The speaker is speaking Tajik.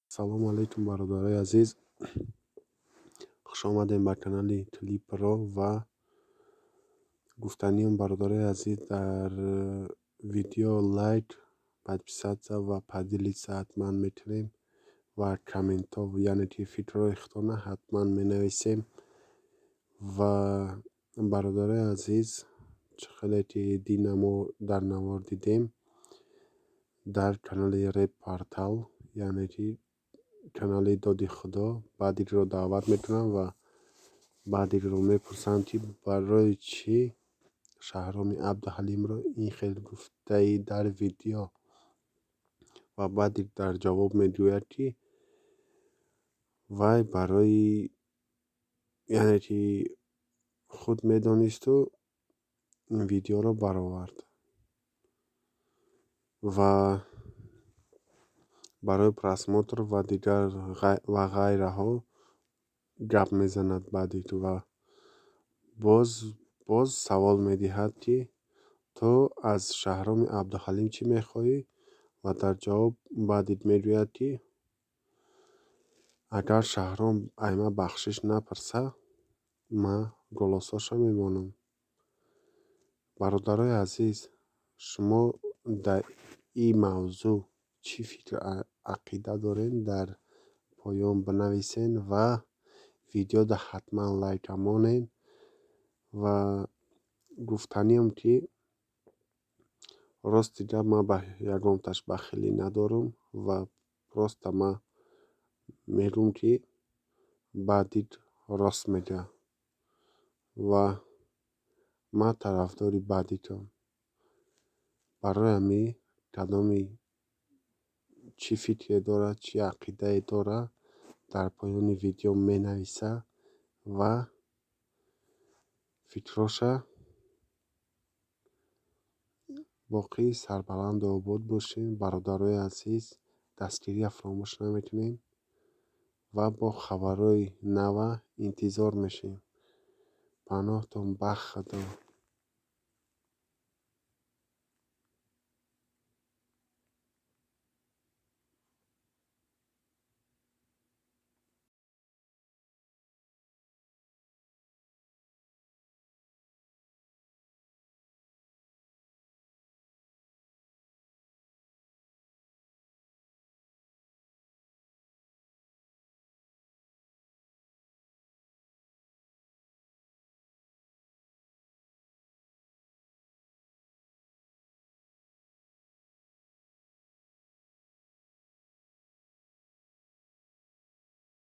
Салому алайкум, бародарои азиз! Хушомадем ба канали Клипро. Ва гуфтаниам, бародарои азиз, дар видео лайк, подписаться ва поделиться ҳатман мекунем ва комментҳо, яъне ки фикрҳои худтона ҳатман менависем. Ва бародарои азиз, чӣ хеле ки дина мо дар навор дидем, дар канали Реп Портал, яъне ки канали Доди Худо, Бадикро даъват мекунам ва Бадикро мепурсанд, ки барои чӣ Шаҳроми Абдуҳалимро ин хел гуфтаӣ дар видео. Ва Бадик дар ҷавоб мегӯяд, ки вай барои, яъне ки худ медонисту ин видеоро баровард ва барои просмотр ва дигар ва ғайраҳо гап мезанад Бадик. Ва боз савол медиҳад, ки ту аз Шаҳроми Абдуҳалим чӣ мехоҳӣ? Ва дар ҷавоб Бадик мегӯяд, ки агар Шаҳром ай ман бахшиш напурса, ман голосоша мемонам. Бародарои азиз, шумо дар ин мавзӯъ чӣ фикр, ақида доред, дар поён бинависен ва видеода ҳатман лайка монед. Ва гуфтаниам, ки рости гап, ман ба ягонташ бахилӣ надорам ва просто ман мегӯм, ки Бадик рост мегӯяд ва ман тарафдори Бадикам. Барои ҳамин кадоме чӣ фикре дорад, чӣ ақидае дорад, дар поёни видео менависа ва фикроша. Боқӣ сарбаланду обод бошем, бародарои азиз, дастгирия фаромӯш намекунем ва бо хабарҳои нава интизор мешем. Паноҳтон ба Худо.